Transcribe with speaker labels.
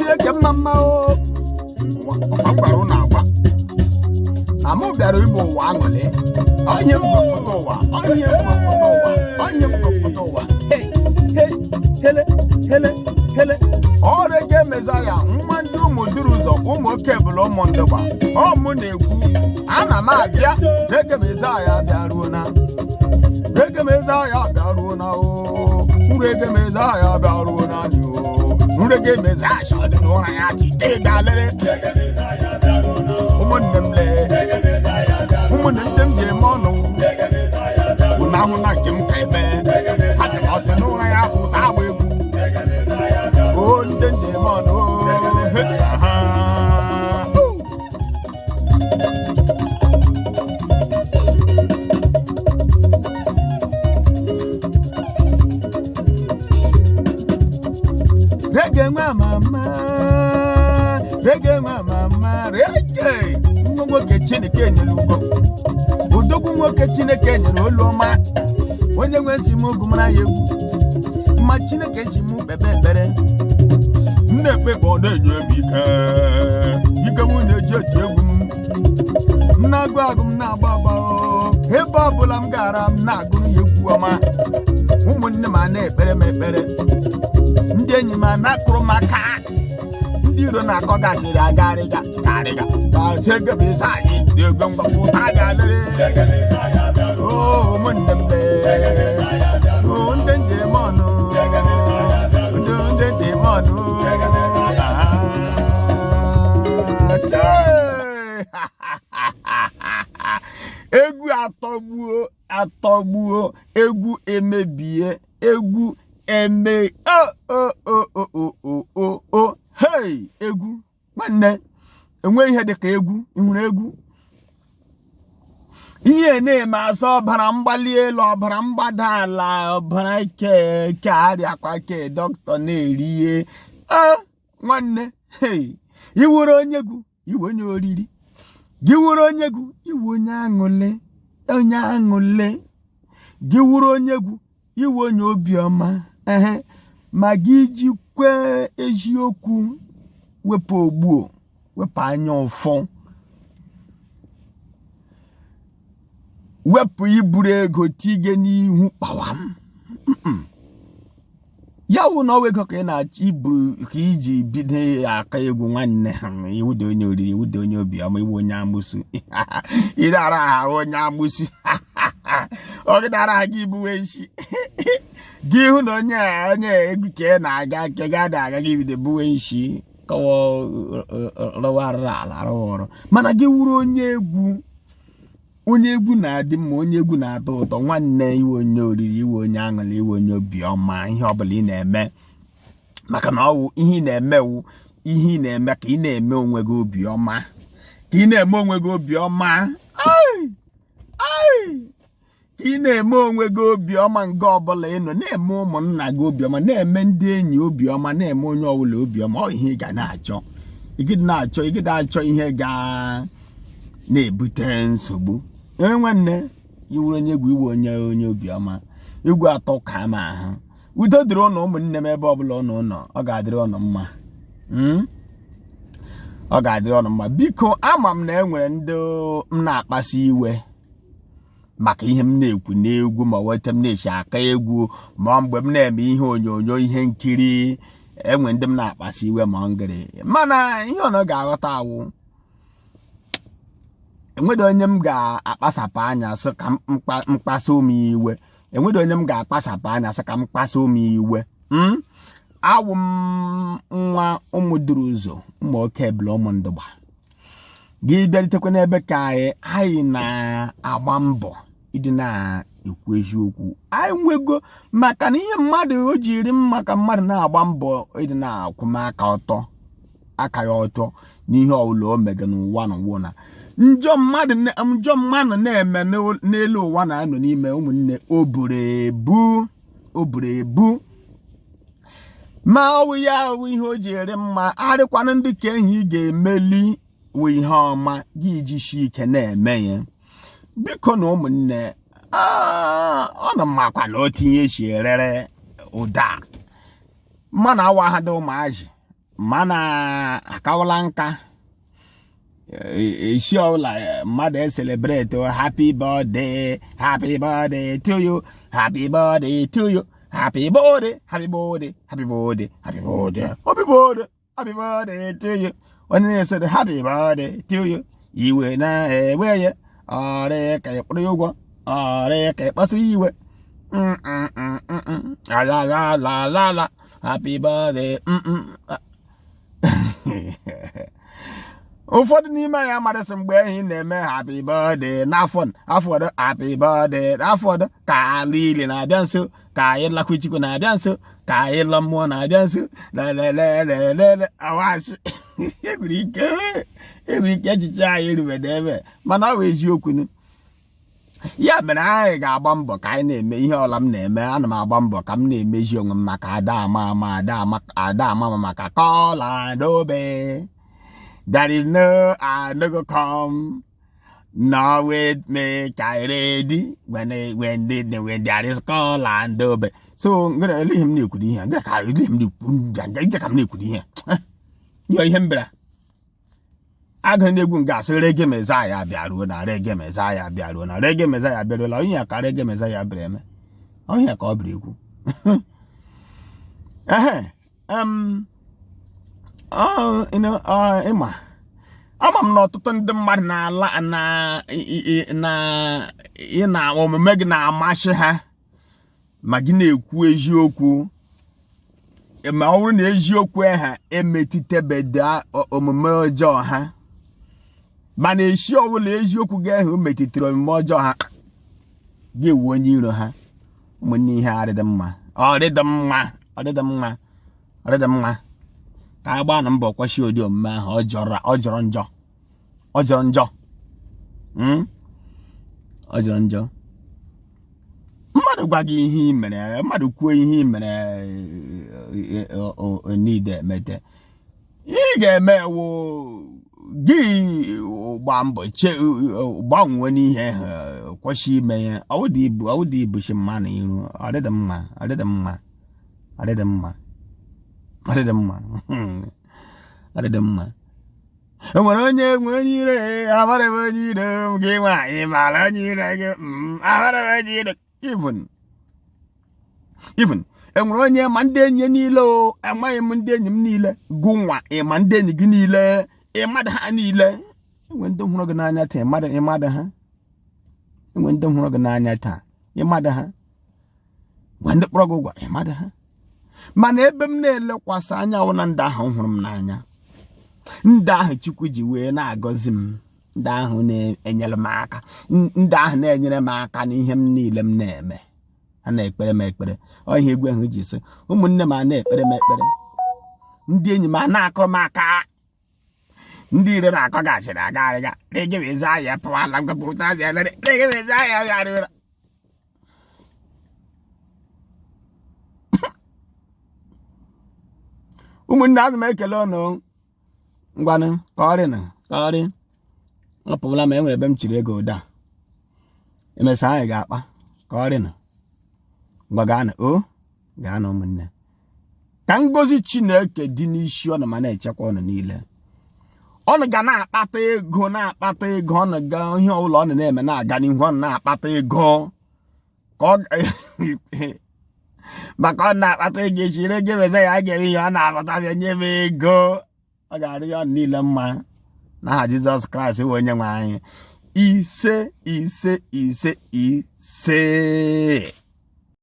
Speaker 1: Chineke mma mma o. Ọkwa m gwara ụnụ agwa na mụ bịara ime ụwa aṅụrị. Onye m pụta ụwa, onye m pụta ụwa, onye m pụta ụwa. Hey, hey, hele, hele, hele. Ọ Reggae Messiah, nwa ndị ụmụ duru ụzọ, ụmụ oke bụla, ụmụ ndịgba. Ọ mụ na-ekwu, ana m abịa. Reggae Messiah bịaruo na, Reggae Messiah bịaruo na o. Reggae Messiah bịaruo na ni o. Reggae Messiah ṣọdị n'ụra ya tite bịa lere. Ụmụnne m lee, ụmụnne ndị m ji eme ọnụ, ụnụ ahụ na nke m ka eme ha sị na ọ sị n'ụra ya pụta agba egwu o. Ndị m ji eme ọnụ o, ha. Reggae nwa mama, reggae nwa mama, reggae nwa nwoke Chineke nyere ugo, odogwu nwoke Chineke nyere olu ọma. Onye nwe ntị m ogu mara ya egwu ma Chineke si m kpebe ekpere m na-ekpe ka ọ na-enye m ike, ike m na-eji eti egwu m, m na-agụ agụ, m na-agba agba o. Ebe ọbụla m gara, m na-agụrụ ya egwu ọma. Ụmụnne m a na-ekpere m ekpere, ndị enyi m a na-akụrụ m aka, ndị iro na-akọ gasịrị agarịga garịga gaegebe anyị ego mgbapụta ga-alere o. Ụmụnne m lee o, ndị njem ọnụ, ndị njem ọnụ. Ah, chee! Egwu atọgbuo, atọgbuo, egwu emebie, egwu eme o o o o o o o o. Hei, egwu nwanne, enwe ihe dịka egwu. Ị hụrụ egwu ihe na-eme asa ọbara mgbali elu, ọbara mgbada ala, ọbara ke ke arịakwa ke dọkịta na-eri ihe. Nwanne, hei, iwuru onye egwu, iwe onye oriri gị, wuru onye egwu, iwe onye aṅụle, onye aṅụle gị, wuru onye egwu, iwe onye obiọma. Ehe, ma gị jikwe eziokwu, wepụ ogbuo, wepụ anya ụfụ, wepụ iburu ego tige n'ihu kpawam. Ya wụ na ọwa ego ka ị na-achọ iburu ka iji bido aka egwu. Nwanne ha, iwu dị onye oriri, iwu dị onye obiọma, iwu onye amụsụ, ịdara aha onye amụsụ, ọ gịdara aga ibuwe isi gị hụ na onye onye egwu ka ị na-aga nke ga ada aga gị bido buwe isi kọwa rụwa arụrụ ala rụwa ọrụ. Mana gị wuru onye egwu, onye egwu na-adị mma, onye egwu na-atọ ụtọ. Nwanne, iwe onye oriri, iwe onye aṅụrị, iwe onye obiọma, ihe ọbụla ị na-eme, maka na ọwụ ihe ị na-emewu, ihe ị na-eme ka ị na-eme onwe gị obiọma, ka ị na-eme onwe gị obiọma, ka ị na-eme onwe gị obiọma. Nga ọbụla ị nọ na-eme ụmụnna gị obiọma, na-eme ndị enyi obiọma, na-eme onye ọbụla obiọma, ọ ihe ị ga na-achọ. Ịgịdị na-achọ, ịgịdị achọ ihe ga na-ebute nsogbu. Ee, nwanne, iwuru onye egwu, iwe onye onye obiọma, egwu atọ ka ma ahụ. Udo dịrị ụnụ, ụmụnne m, ebe ọbụla ụnụ nọ. Ọ ga-adịrị ụnụ mma, ọ ga-adịrị ụnụ mma. Biko, ama m na e nwere ndị m na-akpasu iwe maka ihe m na-ekwu n'egwu, ma weta m na-esi aka egwu, ma mgbe m na-eme ihe onyonyo, ihe nkiri, enwe ndị m na-akpasu iwe ma ngịrị. Mana ihe ọnụ ga-aghọta awụ, enweghị onye m ga-akpasapụ anya sị ka mkpasu m iwe. Enweghị onye m ga-akpasapụ anya sị ka m kpasuo m iwe. Awụ m nwa ụmụ duru ụzọ, ụmụ oke ebule, ụmụ ndụgba. Gị bịarutekwa n'ebe ka anyị, anyị na-agba mbọ ịdị na-ekwu eziokwu. Anyị nwego maka na ihe mmadụ o jiri mma ka mmadụ na-agba mbọ ịdị na-akwụmaka ọtọ, aka ya ọtọ n'ihe ọbụla o mega n'ụwa. N'ụwa na njọ mmadụ, njọ mmadụ na-eme n'elu ụwa na-anọ n'ime ụmụnne, o buru ebu, o buru ebu. Ma ọwụ ya awụ ihe o ji ere mma arịkwanụ ndị ka ehi ga-emeli wụ ihe ọma gị jisi ike na-eme ya. Biko na ụmụnne, ọ nọ makwa na otu ihe si erere ụda mmanụ awa ha dị ụmụazị. Mana akawala nka esi ọbụla mmadụ e-celebrate happy birthday, happy birthday to you, happy birthday to you, happy birthday, happy birthday, happy birthday, happy birthday, happy birthday, happy birthday to you. Onye na-esere happy birthday to you, iwe na-ewe ya, ọrịa ka ị kwụrụ ya ụgwọ, ọrịa ka ị kpasuru iwe. La la la la la, happy birthday. Ụfọdụ n'ime anyị amarịsị mgbe ehi na-eme happy birthday n'afọ afọdụ, happy birthday n'afọdụ, ka ala ili na-abịa nso, ka anyị lakwu Chukwu na-abịa nso, ka anyị lọ mmụọ na-abịa nso, lelelelelele awasị. Egwuru ike, egwuru ike, echiche anyị erubede ebe, mana ọ bụ eziokwu. Ya mere anyị ga-agba mbọ ka anyị na-eme ihe ọla m na-eme. Ana m agba mbọ ka m na-emezi onwe m maka ada ama ama, ada ama, ada ama ama, maka call and obey. There is no I no go come no wait, make I ready when there is call and obey. So ngara ele ihe m na-ekwuru ihe ngara ka ele m na-ekwu ngara ka m na-ekwuru ihe ihe ihe m bịara agụ na-egwu nga asị Reggae Messiah bịaruo na Reggae Messiah bịaruo na Reggae Messiah bịaruola. Onye ya ka Reggae Messiah bịara eme, onye ya ka ọ bịara ekwu. Ehe, ịma ama m na ọtụtụ ndị mmadụ na-ala na na na omume gị na-amasị ha, ma gị na-ekwu eziokwu, ma ọ bụrụ na eziokwu ha emetụtabedo omume ọjọọ ha, mana esi ọbụla eziokwu gị ahụ metụtara omume ọjọọ ha, gị ewu onye iro ha. Ụmụnne, ihe adịdị mma, ọ dịdị mma, ọ dịdị mma, ọ dịdị mma. Ka anyị gbaa na mbọ kwụsị ụdị omume ahụ. Ọ jọrọ, ọ jọrọ njọ, ọ jọrọ njọ, ọ jọrọ njọ. Mmadụ gwa gị ihe ị mere, mmadụ kwuo ihe ị mere niile emete, ihe ị ga-eme wụ gị gbaa mbọ gbanwee n'ihe ahụ, kwụsị ime ya. Ọwụdị ibu, ọwụdị ibuchi mmanụ iru. Ọ dịdị mma, ọ dịdị mma, ọ dịdị mma, ọ dịdị mma, ọ dịdị mma. Enwere onye nwe onye ire, amara m onye ire gị, nwaanyị mara onye ire gị, amara m onye ire. Even enwere onye ma ndị enyi niile o, amaghị m ndị enyi m niile. Gụ nwa, ịma ndị enyi gị niile, ịmada ha niile. Enwe ndị hụrụ gị n'anya taa, ịmada, ịmada ha. Enwe ndị hụrụ gị n'anya taa, ịmada ha. Nwe ndị kpọrọ gị ụgwọ, ịmada ha. Mana ebe m na-elekwasị anya wụ na ndị ahụ hụrụ m n'anya, ndị ahụ Chukwu ji wee na-agọzi m, ndị ahụ na-enyere m aka, ndị ahụ na-enyere m aka n'ihe m niile m na-eme. Ha na-ekpere m ekpere. Ọ ihe egwu ahụ ji sị, ụmụnne m a na-ekpere m ekpere, ndị enyi m a na-akọrọ m aka, ndị iro na-akọ gachiri aga arịga. Reggae Messiah pụwala mgbapụta Reggae Messiah bịarụra. Ụmụnne, ana m ekele ụnụ. Ngwanụ, ka ọ rị na ka ọ rị. Ọ pụwala ma e nwere ebe m chiri ego ụda emesịa anyị ga-akpa. Ka ọ rị na ngwa, gaa na o gaa na ụmụnne, ka ngozi Chineke dị n'isi ọnụ ma na-echekwa ọnụ niile. Ọnụ ga na-akpata ego, na-akpata ego. Ọnụ ga ihe ọbụla ọ na-eme na-aga n'ihu, ọnụ na-akpata ego ka ọ maka ọ na-akpata ego echi Reggae Messiah ya ga-eme ihe ọ na-akpata bịa nye m ego. Ọ ga-arị ọnụ niile mma n'aha Jizọs Kraịst bụ onye nwe anyị. Ise, ise, ise, ise.